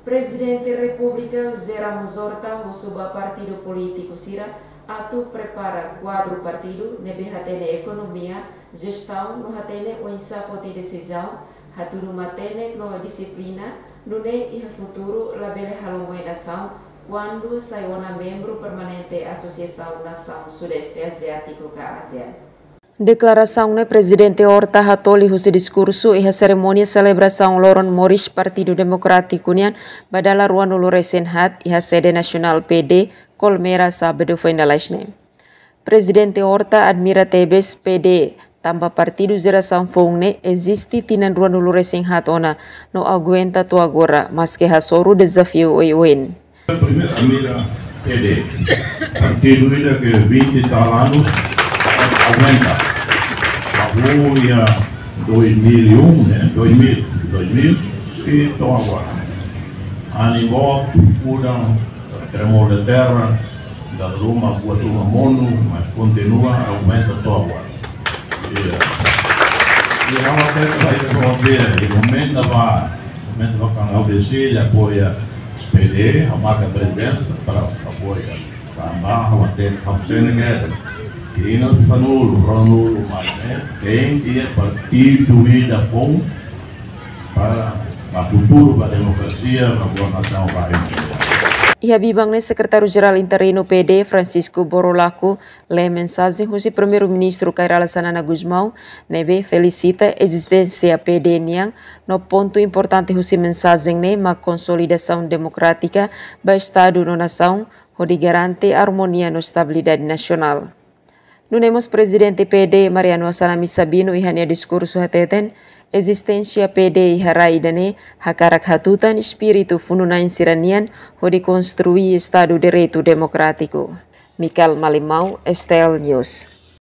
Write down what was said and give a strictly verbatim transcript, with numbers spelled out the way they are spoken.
Prezidente Repúblika José Ramos Horta husu ba partidu polítiku sira atu prepara kuadru partidu ne'ebé hatene ekonomia, jestaun no hatene oinsá foti desizaun, hatudu matenek no dixiplina, nune'e iha futuru labele halo moe nasaun kuandu sai ona membru permanente Asosiasaun Nasaun Sudeste Aziátiku ka ASEAN. Deklarasaun ne'e Prezidente Horta hatoli husi diskursu iha serimónia selebrasaun loron moris Partidu Demokrátiku nian ba dala ruanulu-resin-haat iha sede nasionál P D, Colmera, sábadu foin dala ne'e. Prezidente Horta admira tebes P D, tanba partidu jerasaun foun ne'e eziste tinan ruanulu-resin-haat ona no aguenta to'o agora, maske hasoru dezafiu oioin. Primeiru, admira P D. Partidu ida ke vinte e tal anos aguenta. Hahú iha dois mil e um, ne'e? Dois mil, dois mil, e to'o agora. Anin boot, udan, tremor de terra, dala ruma buat ruma monu, mas kontinua aguenta to'o agora. Iya. Iya, ha'u hatete ba ita-boot sira, iha momentu ne'ebá, momentu ne'ebá kuandu ha'u deside apoia P D, ha'u marka prezensa para apoia. Tanba ha'u hatene, ha'u hatene katak tinan sanulu, ruanulu mai ne'e, tenke iha partidu ida foun para, ba futuru, ba demokrasia, ba boa nasaun, ba Iha biban ne'e Sekretáriu Jerál Interinu P D, Francisco Borrolaco, lee mensajen husi Primeiru-Ministru Kay Rala Xanana Gusmão, ne'ebé felisita ezisténsia P D nian, no pontu importante husi mensajen ne'e mak konsolidasaun demokrátika ba Estadu no nasaun, hodi garante armonia no estabilidade nasionál. Nune'e mós Prezidente P D, Mariano Assanami Sabino, iha nia diskursu hateten, ezisténsia P D iha rai ida-ne'e hakarak hatutan espíritu funu-na'in sira-nian hodi konstrui Estadu Direitu Demokrátiku. Michael Malimau, S T L News.